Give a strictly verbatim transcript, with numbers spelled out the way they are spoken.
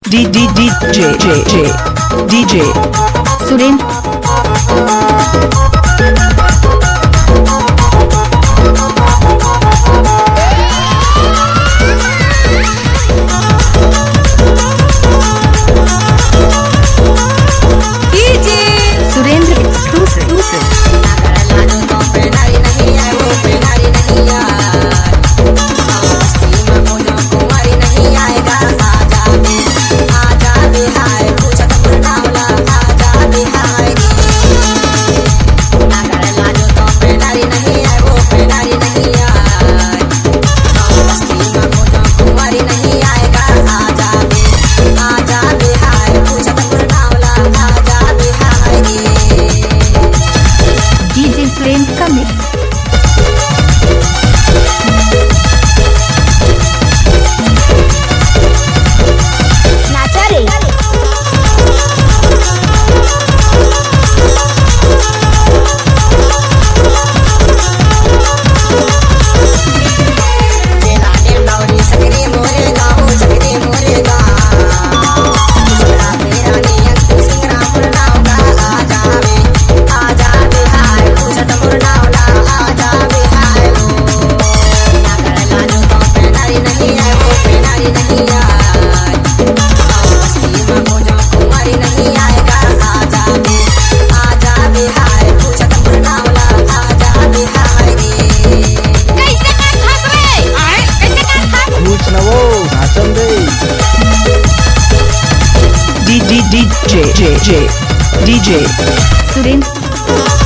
D D D J J J D J Surendra. D J Surendra exclusive। D J Surendra का mix। नाचा रे। D D D J J J D J Surendra.